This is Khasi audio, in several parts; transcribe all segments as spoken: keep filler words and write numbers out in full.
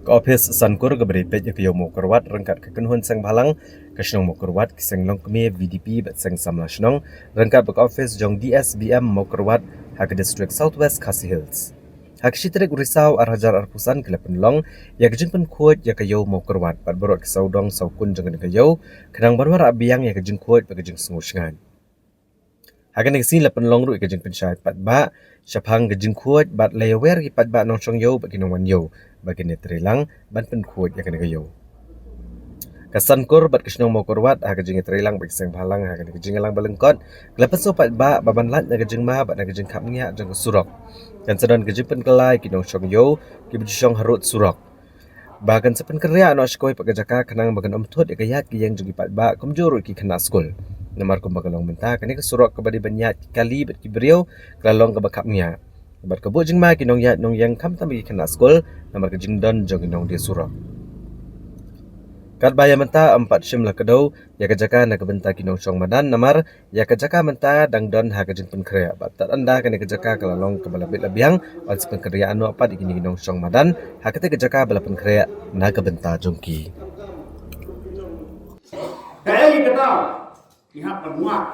Ka ophis Sankur kaba dei peit ïa ka ïew Mawkyrwat ryngkat ka kynhun seng bhalang ka shnong Mawkyrwat, ki seng longkmie V D P bad seng samla shnong ryngkat bad ka ophis jong D S B M Mawkyrwat ha ka district South West Khasi Hills. Ha ka shi tarik u Risaw ar hajar arphew san ki la pynlong ïa ka jingpynkhuid ïa ka ïew Mawkyrwat bad baroh ki sawdong sawkun jong kane ka ïew khnang ban wanrah biang ïa ka jingkhuid bad ka jingsngewsynei. Ha kane ka sngi la pynlong ruh ïa ka jingpynshai paidbah shaphang ka jingkhuid bad la ïawer ki paidbah nongshong ïew bad ki nongwan ïew ba kin ïatreilang ban pynkhuid ïa kane ka ïew. Ka Sankur bad ka shnong Mawkyrwat ha ka jingïatreilang bad ki seng bhalang ha kane ka jingïalang ba lyngkot, ka la pynsngew paidbah ba ban lait na ka jingma bad na ka jingkhapngiah jong ka surok, kan sa don ka jingpynkylla ïa ki nongshong ïew kiba ju shong harud surok. Ba kan sa pynkynriah noh shkor pat ka jaka khnang ba kan ym thut ïa ka ïaid ka ïeng jong ki paidbah kumjuh ruh ki khynnah skul. Namar kumba ka long mynta kane ka surok kaba dei ban ïaid ki kali bad ki briew ka la long kaba khapngiah. Bad ka buh jingma ki nongïaid nongïeng khamtam ki khynnah skul namar ka jingdon jong ki nongdie surok. Katba ïa mynta ym pat shym la kdew ïa ka jaka na ka bynta ki nongshong madan namar ïa ka jaka mynta dang don ha ka jingpynkhreh bad tad ynda kane ka jaka ka la long kaba la bit la biang, yn sa pynkhreh noh pat ïa kine ki nongshong madan ha kata ka jaka ba la pynkhreh na ka bynta jong ki. Kaei kata ngi hap ban wad.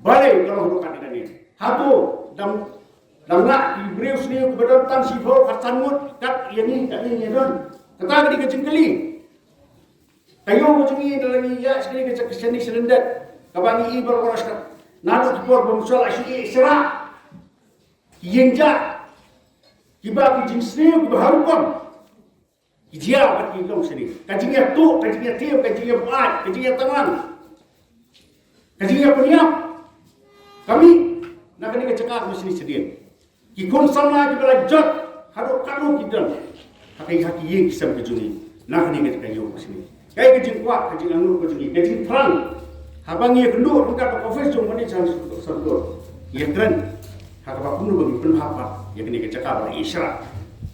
Balei ka long ruh kat ïa kane? Hato dang dang na ki briew sniew kiba don tang shiphew khatsan ngut kat ïa ngi kat ïa ngi don? Kata ka dei ka jingkylli. Ka ïew ka jong ngi da la ngi ïa shakri ka jaka shane shalyndet kaba ngi i baroh baroh shkat. Naduh ki por ba mynshuwa la shu ïeh shrah ki ïing jah kiba ki jingsniew kiba harukom ki jia bad ki long shane. Ka jingïatuh, ka jingïatiem, ka jingïabuaid, ka jingïatanglang, ka jingïapynïap ka mih na kane ka jaka kaba shane shadien. Ki khun samla kiba la jot haduh katno ki don ha ka, ha ki ïing ki sem ka jong ngi na kane ka jaka ïew ka sngi. Kaei ka jingkwah, ka jingangnud ka jong ngi, ka jingthrang? Haba ngi ïakynduh ryngkat bad ka ophis jong u manager Sankur, ngi ïakren ha kaba kumno ba ngi pynhap pat ïa kane ka jaka ba la ïeh shrah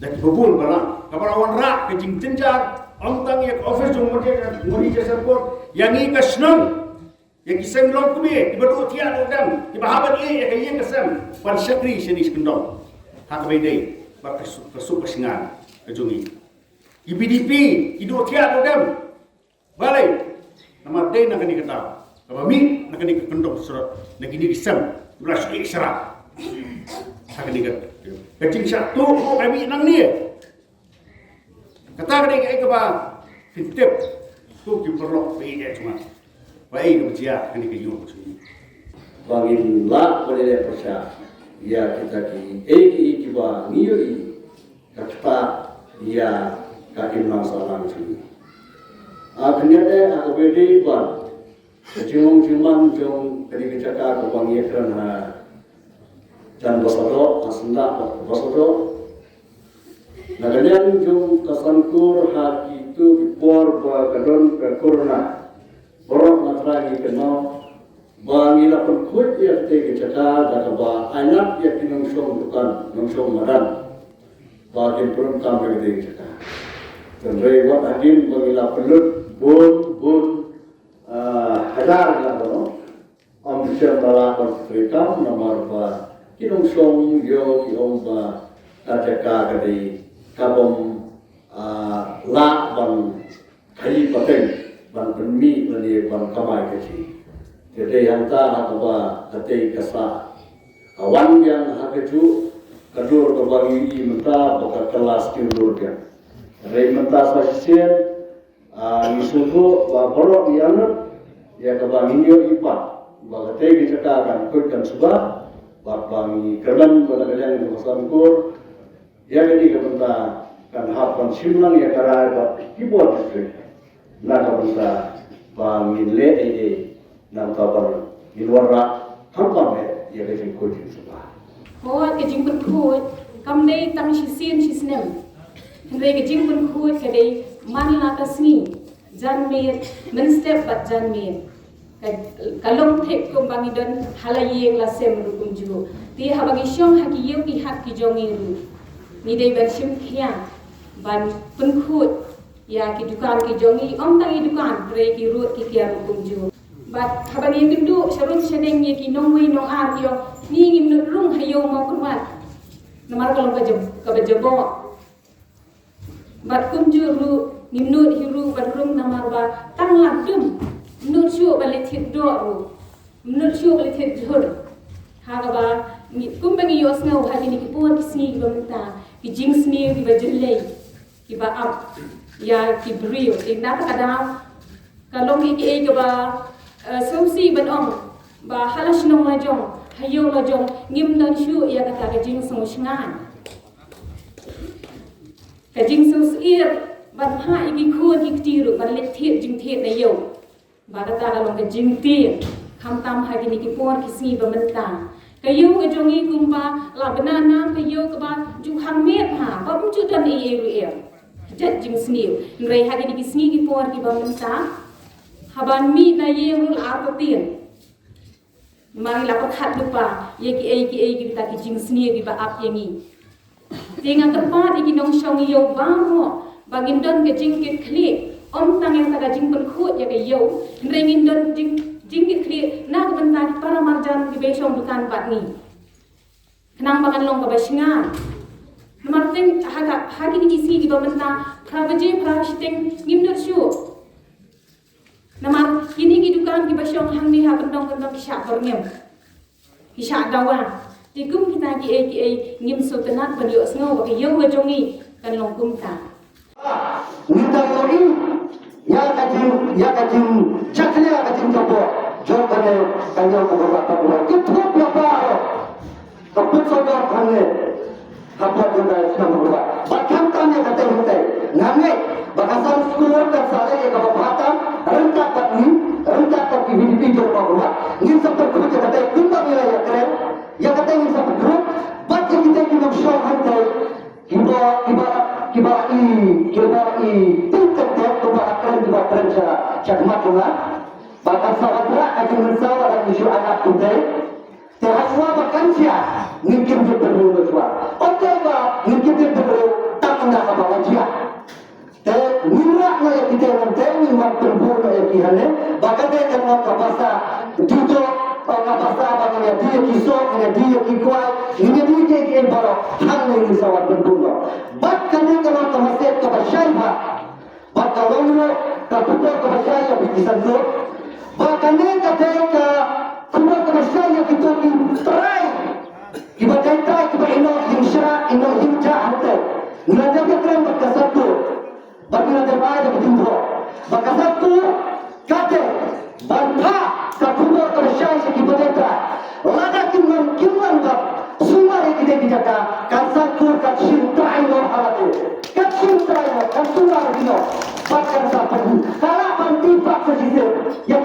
da kiba bun balang, kaba la wanrah ka jingjynjar ym tang ïa ka ophis jong u manager, manager Sankur, ïa ngi ka shnong, ïa ki seng longkmie kiba duh thiah duh dem, kiba hap ban ïeh ïa ka ïing ka sem ban shakri shane shi kyndong ha kaba ïadei bad ka suk, ka suk ka shngain ka jong ngi. Ki V D P ki duh thiah duh dem. Balei? Namar dei na kane ka daw kaba mih na kane ka kyndong surok, na kine ki sem ba la shu ïeh shrah ha kane ka, ka jingshah tuh ruh ka mih nangne. Kata ka dei kaei kaba phin tip, ko ki paralok ba ïeit jong nga, ba ïeit kaba jia kane ka ïew ka jong ngi. Ba ngin lah ban ïaleh pyrshah ïa kita kiei kiei kiba ngi ïohi ka ktah ïa ka imlang sahlang jong ngi. A khyndiat eh ha kaba ïadei bad ka jinglong jingman jong kane ka jaka kaba ngi ïakren ha jan ba sah doh, ha syndah ba sah doh. Na ka liang jong ka Sankur ha kito ki por ba ka don ka corona, baroh nga trai ngi kynmaw ba ngi la pynkhuid ïa kata ka jaka da kaba ailad ïa ki nongshong dukan, nongshong madan ba kin pyndonkam ïa kata ka jaka. Hynrei wat hadien ba ngi la pynlut bun bun, ah, hajar ngut, no? Ym shym la lah ban treikam namar ba ki nongshong ïew ki ong ba ka jaka ka dei ka bym, ah, lah ban khaïi pateng, ban pynmih lane ban kamai kajih. Te dei hangta ha kaba katei ka sah ka wan biang ha kajuh ka dur kaba ngi ïohi mynta ba ka kylla sniew dur biang. Hynrei mynta sa shisien, ah, ngi sngewthuh ba baroh ngi ïa nud ïa kaba ngi ïohi pat ba katei ka jaka kan khuid kan suba, bad ba ngi kyrmen ba na ka liang jong ka Sankur ïa kane ka bynta kan hap ban shim lang ïa ka rai bad ki bor district na ka bynta ba ngin leh ei ei na ka bynta ba ngin wanrah khamtam eh ïa ka jingkhuid jingsuba. Ka wad ka jingpynkhuid kam dei tang shisien shisnem. Hynrei ka jingpynkhuid ka dei man la ka sngi, janmiet, mynstep bad janmiet. Ka, ka long thik kumba ngi don ha la ïing la sem ruh kumjuh. Te haba ngi shong ha ki ïew ki hat ki jong ngi ruh, ngi dei ban shim khia ban pynkhuid ïa ki dukan ki jong ngi, ym tang ki dukan, hynrei ki rud ki kiar ruh kumjuh. Bad haba ngi kynduh sharum shading ïa ki nongwei nongar ki ong, ngi ngim nud rung ha ïew Mawkyrwat namar ka long ka jab, kaba jaboh. Bad kumjuh ruh ngim nud hi ruh ban rung namar ba tang la dum. Nud shuh ba leit thied doh ruh. Nud shuh ba leit thied jhur. Ha kaba ngi, kumba ngi ïohsngew ha kine ki por ki sngi kiba mynta, ki jingsniew kiba jyllei kiba ap ïa ki briew. Te na kata ka daw ka long ïa kiei kaba, eh, sngewsih ban ong ba ha la shnong la jong, ha ïew la jong ngim don shuh ïa kata ka jingsngewsih. Ka jingsngewsih ban phah ïa ki khun ki kti ruh ban leit thied jingthied na ïew. Ba kata ka long ka jingtieng, khamtam ha kine ki por ki sngi ba mynta. Ka ïew ka jong ngi kumba la bna nam ka ïew kaba ju khang miet ha, ba ym ju don ei ei ruh ei. Jait jingsniew. Hynrei ha kine ki sngi ki por kiba mynta, haba mih na ïing ruh la artatien. Namar ngi la pyrkhat lypa ïa kiei kiei kita ki jingsniew kiba ap ïa ngi. Te nga kyrpad ïa ki nongshong ïew baroh ba ngin don ka jingkitkhlieh, ym tang ïa kata ka jingpynkhuid ïa ka ïew, hynrei ngin don jing, jingkitkhlieh na ka bynta ki para marjan kiba ïashong dukan bad ngi. Khnang ba kan long kaba shngaiñ. Namar teng ha ka, ha kine ki sngi kiba mynta, phra baje phra shiteng ngim nud shuh. Namar kine ki dukan kiba shong hangne ha kyndong kyndong ki shah byrngem, ki shah dawa. Te kum kita kiei kiei ngim sngewtynnat ban ïohsngew ba ka ïew ka jong ngi kan long kumta. Ngi dang ïohi ïa ka jing, ïa ka jingjakhlia, ka jingjabok jong kane ka ïew ka Pyrbat Pyrbat. Ki thup ïa baroh. Ka put sawdong hangne hapoh jong ka shnong Pyrbat. Bad khamtam ïa kata hangtai, nga ngeit ba ka Sangskul kan sa leh ïa kaba bha tam ryngkat bad ngi, ryngkat bad ki V D P jong Pyrbat. Ngin sa pyrkhat ïa kata kumba ngi la ïakren, ïa kata ngin sa pyrkhat. Bad ïa kita ki nongshong hangtai kiba, kiba, kiba i, kiba i, teng teng teng kiba kren, kiba kren sha, sha khmat jong nga. Ba kan sa wanrah ka jingmynsaw lada ngi shu ailad kumtai. Te hashwa ba kan jia ngin kim jin pynriew hashwa. Ym dei ba ngin kim jin pynriew tang ynda haba la jia. Te ngin rah noh ïa kita, ngin, te ngin wan pynbun noh ïa ki hangne. Ba ka dei ka long ka basa juh juh, ka basa ba ngin ïa die ïa ki soh, ngin ïa die ïa ki kwai, ngin ïa die ïa ki, ïa baroh hangne ngin sa wan pynbun noh. Bad ka dei ka long ka message kaba shai bha. Bad ka long ruh ka khubor kaba shai ïa phi ki sangtur. Ba kane ka dei ka khubor kaba shai ïa kito ki trai kiba dei trai kiba ïehnoh ïing shrah, ïehnoh ïing jah hangtai. Ngi la dep ïakren bad ka sangtur. Bad ngi la dep ai da ka jingthoh ba ka sangtur ka dei ban phah ka khubor kaba shai sha ki ba dei trai. Lada kim wan, kim wan ban sumar ïa kine ki jaka, ka sangtur kan shim trai noh ha lade. Kan shim trai noh, kan sumar ïa ki noh. Bad kan sa pynhun. Ka lah ban tip bak sa shisien ïa